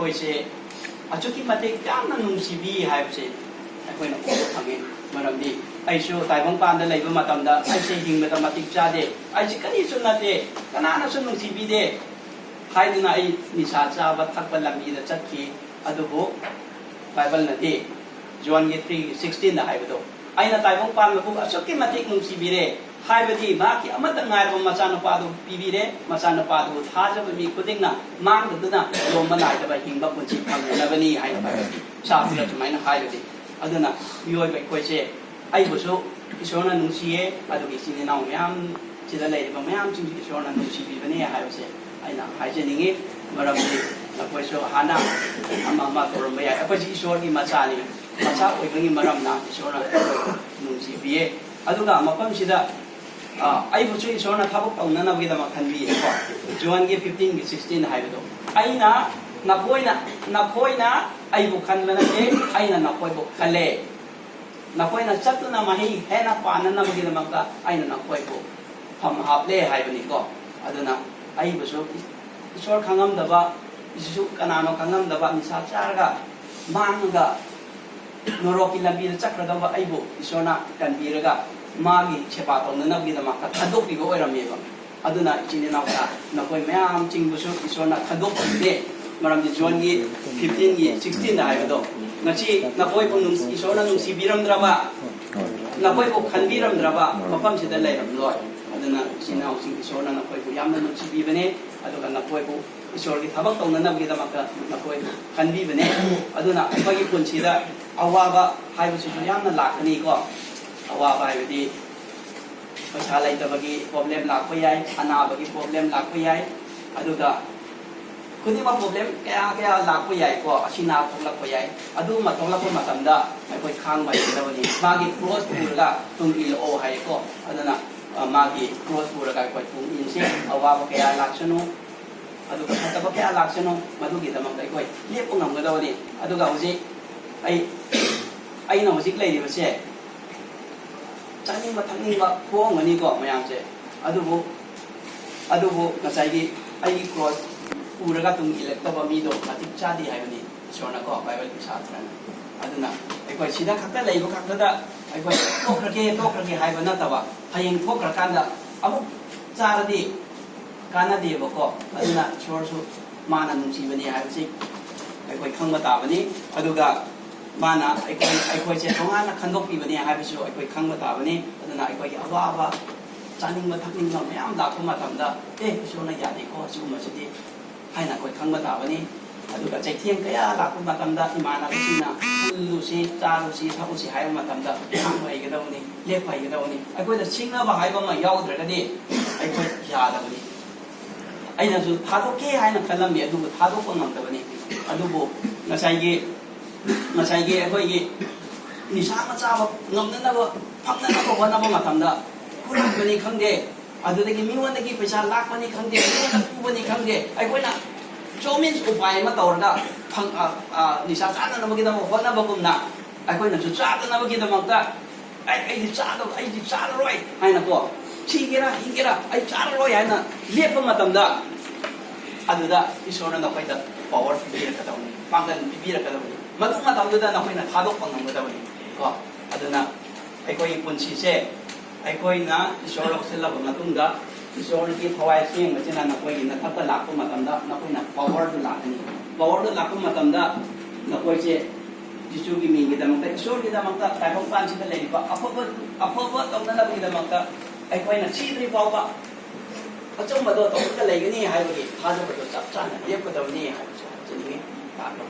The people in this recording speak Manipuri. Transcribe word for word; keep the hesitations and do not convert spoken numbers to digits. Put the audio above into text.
ꯑꯩꯈꯣꯏꯁꯦ ꯑꯁꯨꯛꯀꯤ ꯃꯇꯤꯛ ꯌꯥꯝꯅ ꯅꯨꯡꯁꯤꯕꯤ ꯍꯥꯏꯕꯁꯦ ꯑꯩꯈꯣꯏꯅ ꯎꯕ ꯐꯪꯉꯤ꯫ ꯃꯔꯝꯗꯤ ꯑꯩꯁꯨ ꯇꯥꯏꯕꯪꯄꯥꯟꯗ ꯂꯩꯕ ꯃꯇꯝꯗ ꯑꯩꯁꯦ ꯍꯤꯡꯕꯗ ꯃꯇꯤꯛ ꯆꯥꯗꯦ, ꯑꯩꯁꯦ ꯀꯔꯤꯁꯨ ꯅꯠꯇꯦ, ꯀꯅꯥꯅꯁꯨ ꯅꯨꯡꯁꯤꯕꯤꯗꯦ ꯍꯥꯏꯗꯨꯅ ꯑꯩ ꯅꯤꯁꯥ ꯆꯥꯕ ꯊꯛꯄ ꯂꯝꯕꯤꯗ ꯆꯠꯈꯤ꯫ ꯑꯗꯨꯕꯨ ꯕꯥꯏꯕꯜꯅꯗꯤ ꯖꯣꯟꯒꯤ ꯊ꯭ꯔꯤ ꯁꯤꯛꯁꯇꯤꯟꯗ ꯍꯥꯏꯕꯗꯣ, "ꯑꯩꯅ ꯇꯥꯏꯕꯪ ꯄꯥꯟꯕꯕꯨ ꯑꯁꯨꯛꯀꯤ ꯃꯇꯤꯛ ꯅꯨꯡꯁꯤꯕꯤꯔꯦ, ꯍꯥꯏꯕꯗꯤ ꯃꯍꯥꯛꯀꯤ ꯑꯃꯠꯇ ꯉꯥꯏꯔꯕ ꯃꯆꯥꯅꯨꯄꯥꯗꯨ ꯄꯤꯕꯤꯔꯦ, ꯃꯆꯥꯅꯨꯄꯥꯗꯨ ꯊꯥꯖꯕ ꯃꯤ ꯈꯨꯗꯤꯡꯅ ꯃꯥꯡꯗꯗꯨꯅ ꯂꯣꯝꯕ ꯅꯥꯏꯗꯕ ꯍꯤꯡꯕ ꯄꯨꯟꯁꯤ ꯐꯪꯅꯅꯕꯅꯤ" ꯍꯥꯏꯅ ꯕꯥꯏꯕꯜ ꯆꯥꯛꯇꯨꯗ ꯁꯨꯃꯥꯏꯅ ꯍꯥꯏꯕꯗꯤ꯫ ꯑꯗꯨꯅ ꯃꯤꯑꯣꯏꯕ ꯑꯩꯈꯣꯏꯁꯦ ꯑꯩꯕꯨꯁꯨ ꯏꯁꯣꯔꯅ ꯅꯨꯡꯁꯤꯌꯦ, ꯑꯗꯨꯒ ꯏꯆꯤꯟ ꯏꯅꯥꯎ ꯃꯌꯥꯝ ꯁꯤꯗ ꯂꯩꯔꯤꯕ ꯃꯌꯥꯝꯁꯤꯡꯁꯨ ꯏꯁꯣꯔꯅ ꯅꯨꯡꯁꯤꯕꯤꯕꯅꯦ ꯍꯥꯏꯕꯁꯦ ꯑꯩꯅ ꯍꯥꯏꯖꯅꯤꯡꯉꯤ꯫ ꯃꯔꯝꯗꯤ ꯅꯈꯣꯏꯁꯨ ꯍꯥꯟꯅ ꯑꯃ ꯑꯃ ꯇꯧꯔꯝꯕ ꯌꯥꯏ꯫ ꯑꯩꯈꯣꯏꯁꯤ ꯏꯁꯣꯔꯒꯤ ꯃꯆꯥꯅꯤ꯫ ꯃꯆꯥ ꯑꯣꯏꯕꯒꯤ ꯃꯔꯝꯅ ꯏꯁꯣꯔꯅ ꯅꯨꯡꯁꯤꯕꯤꯌꯦ꯫ ꯑꯗꯨꯒ ꯃꯐꯝꯁꯤꯗ, ꯑ, ꯑꯩꯕꯨꯁꯨ ꯏꯁꯣꯔꯅ ꯊꯕꯛ ꯇꯧꯅꯅꯕꯒꯤꯗꯃꯛ ꯈꯟꯕꯤꯌꯦꯀꯣ꯫ ꯖꯣꯟꯒꯤ ꯐꯤꯐꯇꯤꯟꯒꯤ ꯁꯤꯛꯁꯇꯤꯟ ꯍꯥꯏꯕꯗꯣ, "ꯑꯩꯅ ꯅꯈꯣꯏꯅ, ꯅꯈꯣꯏꯅ ꯑꯩꯕꯨ ꯈꯟꯕ ꯅꯠꯇꯦ, ꯑꯩꯅ ꯅꯈꯣꯏꯕꯨ ꯈꯜꯂꯦ꯫ ꯅꯈꯣꯏꯅ ꯆꯠꯇꯨꯅ ꯃꯍꯩ ꯍꯦꯟꯅ ꯄꯥꯟꯅꯅꯕꯒꯤꯗꯃꯛꯇ ꯑꯩꯅ ꯅꯈꯣꯏꯕꯨ ꯐꯝ ꯍꯥꯞꯂꯦ" ꯍꯥꯏꯕꯅꯤꯀꯣ꯫ ꯑꯗꯨꯅ ꯑꯩꯕꯨꯁꯨ ꯏꯁꯣꯔ ꯈꯪꯉꯝꯗꯕ, ꯏꯁꯨ ꯀꯅꯥꯅꯣ ꯈꯪꯉꯝꯗꯕ, ꯅꯤꯁꯥ ꯆꯥꯔꯒ ꯃꯥꯡꯉꯒ ꯅꯣꯔꯣꯛꯀꯤ ꯂꯝꯕꯤꯗ ꯆꯠꯈ꯭ꯔꯗꯧꯕ ꯑꯩꯕꯨ ꯏꯁꯣꯔꯅ ꯀꯟꯕꯤꯔꯒ ꯃꯥꯒꯤ ꯁꯦꯕꯥ ꯇꯧꯅꯅꯕꯒꯤꯗꯃꯛꯇ ꯊꯥꯗꯣꯛꯄꯤꯕ ꯑꯣꯏꯔꯝꯃꯦꯕ꯫ ꯑꯗꯨꯅ ꯏꯆꯤꯟ ꯏꯅꯥꯎꯁꯥ, ꯅꯈꯣꯏ ꯃꯌꯥꯝꯁꯤꯡꯕꯨꯁꯨ ꯏꯁꯣꯔꯅ ꯊꯥꯗꯣꯛꯄꯤꯕꯅꯦ꯫ ꯃꯔꯝꯗꯤ ꯖꯣꯟꯒꯤ ꯐꯤꯐꯇꯤꯟꯒꯤ ꯁꯤꯛꯁꯇꯤꯟꯗ ꯍꯥꯏꯕꯗꯣ, "ꯉꯁꯤ ꯅꯈꯣꯏꯕꯨ ꯅꯨꯡ-, ꯏꯁꯣꯔꯅ ꯅꯨꯡꯁꯤꯕꯤꯔꯝꯗ꯭ꯔꯕ, ꯅꯈꯣꯏꯕꯨ ꯈꯟꯕꯤꯔꯝꯗ꯭ꯔꯕ ꯃꯐꯝꯁꯤꯗ ꯂꯩꯔꯝꯂꯣꯏ"꯫ ꯑꯗꯨꯅ ꯏꯆꯤꯟ ꯏꯅꯥꯎꯁꯤꯡ, ꯏꯁꯣꯔꯅ ꯅꯈꯣꯏꯕꯨ ꯌꯥꯝꯅ ꯅꯨꯡꯁꯤꯕꯤꯕꯅꯦ, ꯑꯗꯨꯒ ꯅꯈꯣꯏꯕꯨ ꯏꯁꯣꯔꯒꯤ ꯊꯕꯛ ꯇꯧꯅꯅꯕꯒꯤꯗꯃꯛꯇ ꯅꯈꯣꯏꯕꯨ ꯈꯟꯕꯤꯕꯅꯦ꯫ ꯑꯗꯨꯅ ꯑꯩꯈꯣꯏꯒꯤ ꯄꯨꯟꯁꯤꯗ ꯑꯋꯥꯕ ꯍꯥꯏꯕꯁꯤꯁꯨ ꯌꯥꯝꯅ ꯂꯥꯛꯀꯅꯤꯀꯣ꯫ ꯑꯋꯥꯕ ꯍꯥꯏꯕꯗꯤ ꯄꯩꯁꯥ ꯂꯩꯇꯕꯒꯤ ꯄ꯭ꯔꯣꯕ꯭ꯂꯦꯝ ꯂꯥꯛꯄ ꯌꯥꯏ, ꯑꯅꯥꯕꯒꯤ ꯄ꯭ꯔꯣꯕ꯭ꯂꯦꯝ ꯂꯥꯛꯄ ꯌꯥꯏ, ꯑꯗꯨꯒ ꯈꯨꯗꯤꯡꯃꯛ ꯄ꯭ꯔꯣꯕ꯭ꯂꯦꯝ ꯀꯌꯥ ꯀꯌꯥ ꯂꯥꯛꯄ ꯌꯥꯏꯀꯣ, ꯑꯁꯤ ꯅꯥ ꯊꯣꯛꯂꯛꯄ ꯌꯥꯏ꯫ ꯑꯗꯨꯒꯨꯝꯕ ꯊꯣꯛꯂꯛꯄ ꯃꯇꯝꯗ ꯑꯩꯈꯣꯏ ꯈꯥꯡꯕ ꯍꯩꯒꯗꯕꯅꯤ꯫ ꯃꯥꯒꯤ ꯀ꯭ꯔꯣꯁ ꯄꯨꯔꯒ ꯇꯨꯡ ꯏꯜꯂꯛꯑꯣ ꯍꯥꯏꯌꯦꯀꯣ꯫ ꯑꯗꯨꯅ, ꯑ, ꯃꯥꯒꯤ ꯀ꯭ꯔꯣꯁ ꯄꯨꯔꯒ ꯑꯩꯈꯣꯏ ꯇꯨꯡ ꯏꯟꯁꯤ꯫ ꯑꯋꯥꯕ ꯀꯌꯥ ꯂꯥꯛꯁꯅꯨ, ꯑꯗꯨꯒ ꯐꯠꯇꯕ ꯀꯌꯥ ꯂꯥꯛꯁꯅꯨ, ꯃꯗꯨꯒꯤꯗꯃꯛꯇ ꯑꯩꯈꯣꯏ ꯂꯦꯞꯄ ꯉꯝꯒꯗꯕꯅꯤ꯫ ꯑꯗꯨꯒ ꯍꯧꯖꯤꯛ ꯑꯩ, ꯑꯩꯅ ꯍꯧꯖꯤꯛ ꯂꯩꯔꯤꯕꯁꯦ ꯆꯥꯅꯤꯡꯕ ꯊꯛꯅꯤꯡꯕ ꯄꯣꯛꯑꯝꯒꯅꯤꯀꯣ ꯃꯌꯥꯝꯁꯦ꯫ ꯑꯗꯨꯕꯨ, ꯑꯗꯨꯕꯨ ꯉꯁꯥꯏꯒꯤ ꯑꯩꯒꯤ ꯀ꯭ꯔꯣꯁ ꯄꯨꯔꯒ ꯇꯨꯡ ꯏꯜꯂꯛꯇꯕ ꯃꯤꯗꯣ ꯃꯇꯤꯛ ꯆꯥꯗꯦ ꯍꯥꯏꯕꯅꯤ ꯏꯁꯣꯔꯅꯀꯣ, ꯕꯥꯏꯕꯜꯒꯤ ꯁꯥꯇ꯭ꯔꯅ꯫ ꯑꯗꯨꯅ ꯑꯩꯈꯣꯏ ꯁꯤꯗ ꯈꯛꯇ ꯂꯩꯕ ꯈꯛꯇꯗ ꯑꯩꯈꯣꯏ ꯇꯣꯛꯈ꯭ꯔꯒꯦ, ꯇꯣꯛꯈ꯭ꯔꯒꯦ ꯍꯥꯏꯕ ꯅꯠꯇꯕ, ꯍꯌꯦꯡ ꯊꯣꯛꯈ꯭ꯔꯀꯥꯟꯗ ꯑꯃꯨꯛ ꯆꯥꯔꯗꯤ ꯀꯥꯟꯅꯗꯦꯕꯀꯣ꯫ ꯑꯗꯨꯅ ꯏꯁꯣꯔꯁꯨ ꯃꯥꯅ ꯅꯨꯡꯁꯤꯕꯅꯤ ꯍꯥꯏꯕꯁꯤ ꯑꯩꯈꯣꯏ ꯈꯪꯕ ꯇꯥꯕꯅꯤ꯫ ꯑꯗꯨꯒ ꯃꯥꯅ ꯑꯩꯈꯣꯏ, ꯑꯩꯈꯣꯏꯁꯦ ꯇꯣꯉꯥꯟꯅ ꯈꯟꯗꯣꯛꯄꯤꯕꯅꯤ ꯍꯥꯏꯕꯁꯨ ꯑꯩꯈꯣꯏ ꯈꯪꯕ ꯇꯥꯕꯅꯤ꯫ ꯑꯗꯨꯅ ꯑꯩꯈꯣꯏꯒꯤ ꯑꯋꯥꯕ, ꯆꯥꯅꯤꯡꯕ ꯊꯛꯅꯤꯡꯕ ꯃꯌꯥꯝ ꯂꯥꯛꯄ ꯃꯇꯝꯗ, "ꯑꯦ, ꯏꯁꯣꯔꯅ ꯌꯥꯗꯦꯀꯣ ꯁꯤꯒꯨꯝꯕꯁꯤꯗꯤ" ꯍꯥꯏꯅ ꯑꯩꯈꯣꯏ ꯈꯪꯕ ꯇꯥꯕꯅꯤ꯫ ꯑꯗꯨꯒ ꯆꯩꯊꯦꯡ ꯀꯌꯥ ꯂꯥꯛꯄ ꯃꯇꯝꯗ ꯏꯃꯥꯟꯅꯕꯁꯤꯡꯅ "ꯄꯨꯜꯂꯨꯁꯤ, ꯆꯥꯔꯨꯁꯤ, ꯊꯛꯎꯁꯤ" ꯍꯥꯏꯕ ꯃꯇꯝꯗ ꯈꯥꯡꯕ ꯍꯩꯒꯗꯕꯅꯤ, ꯂꯦꯞꯄ ꯍꯩꯒꯗꯕꯅꯤ꯫ ꯑꯩꯈꯣꯏꯗ ꯁꯤꯡꯅꯕ ꯍꯥꯏꯕ ꯑꯃ ꯌꯥꯎꯗ꯭ꯔꯒꯗꯤ ꯑꯩꯈꯣꯏ ꯌꯥꯗꯕꯅꯤ꯫ ꯑꯩꯅꯁꯨ ꯊꯥꯗꯣꯛꯀꯦ ꯍꯥꯏꯅ ꯈꯜꯂꯝꯃꯤ, ꯑꯗꯨꯕꯨ ꯊꯥꯗꯣꯛꯄ ꯉꯝꯗꯕꯅꯤ꯫ ꯑꯗꯨꯕꯨ ꯉꯁꯥꯏꯒꯤ, ꯉꯁꯥꯏꯒꯤ ꯑꯩꯈꯣꯏꯒꯤ ꯅꯤꯁꯥ ꯃꯆꯥ ꯑꯃ ꯉꯝꯅꯅꯕ, ꯐꯪꯅꯅꯕ ꯍꯣꯠꯅꯕ ꯃꯇꯝꯗ ꯍꯨꯔꯥꯟꯕꯅꯤ ꯈꯪꯗꯦ, ꯑꯗꯨꯗꯒꯤ ꯃꯤꯉꯣꯟꯗꯒꯤ ꯄꯩꯁꯥ ꯂꯥꯛꯄꯅꯤ ꯈꯪꯗꯦ, ꯃꯤꯉꯣꯟꯗ ꯄꯨꯕꯅꯤ ꯈꯪꯗꯦ, ꯑꯩꯈꯣꯏꯅ ꯆꯣꯃꯤꯟꯁ ꯎꯄꯥꯏ ꯑꯃ ꯇꯧꯔꯒ ꯐꯪ-, ꯑ, ꯑ, ꯅꯤꯁꯥ ꯆꯥꯅꯅꯕꯒꯤꯗꯃꯛ ꯍꯣꯠꯅꯕꯒꯨꯝꯅ ꯑꯩꯈꯣꯏꯅꯁꯨ ꯆꯥꯗꯅꯕꯒꯤꯗꯃꯛꯇ "ꯑꯩ, ꯑꯩꯗꯤ ꯆꯥꯗꯕ, ꯑꯩꯗꯤ ꯆꯥꯔꯔꯣꯏ" ꯍꯥꯏꯅꯀꯣ, "ꯁꯤꯒꯦꯔꯥ ꯍꯤꯡꯒꯦꯔꯥ ꯑꯩ ꯆꯥꯔꯔꯣꯏ" ꯍꯥꯏꯅ ꯂꯦꯞꯄ ꯃꯇꯝꯗ, ꯑꯗꯨꯗ ꯏꯁꯣꯔꯅ ꯅꯈꯣꯏꯗ ꯄꯥꯋꯔ ꯄꯤꯕꯤꯔꯛꯀꯗꯕꯅꯤ, ꯄꯥꯡꯒꯜ ꯄꯤꯕꯤꯔꯛꯀꯗꯕꯅꯤ꯫ ꯃꯗꯨ ꯃꯇꯝꯗꯨꯗ ꯅꯈꯣꯏꯅ ꯊꯥꯗꯣꯛꯄ ꯉꯝꯒꯗꯕꯅꯤ ꯀꯣ꯫ ꯑꯗꯨꯅ ꯑꯩꯈꯣꯏꯒꯤ ꯄꯨꯟꯁꯤꯁꯦ ꯑꯩꯈꯣꯏꯅ ꯏꯁꯣꯔ ꯂꯧꯁꯤꯜꯂꯕ ꯃꯇꯨꯡꯗ, ꯏꯁꯣꯔꯒꯤ ꯊꯋꯥꯏ ꯑꯁꯦꯡꯕꯁꯤꯅ ꯅꯈꯣꯏꯒꯤ ꯅꯊꯛꯇ ꯂꯥꯛꯄ ꯃꯇꯝꯗ, ꯅꯈꯣꯏꯅ ꯄꯥꯋꯔꯗꯨ ꯂꯥꯛꯀꯅꯤ꯫ ꯄꯥꯋꯔꯗꯨ ꯂꯥꯛꯄ ꯃꯇꯝꯗ ꯅꯈꯣꯏꯁꯦ ꯖꯤꯁꯨꯒꯤ ꯃꯤꯡꯒꯤꯗꯃꯛꯇ, ꯏꯁꯣꯔꯒꯤꯗꯃꯛꯇ, ꯇꯥꯏꯕꯪꯄꯥꯟꯁꯤꯗ ꯂꯩꯔꯤꯕ ꯑꯐꯕ, ꯑꯐꯕ ꯇꯧꯅꯅꯕꯒꯤꯗꯃꯛꯇ ꯑꯩꯈꯣꯏꯅ ꯁꯤꯗ꯭ꯔꯤ ꯐꯥꯎꯕ ꯑꯆꯨꯝꯕꯗꯣ ꯇꯧꯔꯒ ꯂꯩꯒꯅꯤ ꯍꯥꯏꯕꯒꯤ ꯊꯥꯖꯕꯗꯣ ꯆꯞ ꯆꯥꯅ ꯂꯦꯞꯀꯗꯕꯅꯤ ꯍꯥꯏꯕꯁꯨ ꯍꯥꯏꯖꯅꯤꯡꯉꯤ꯫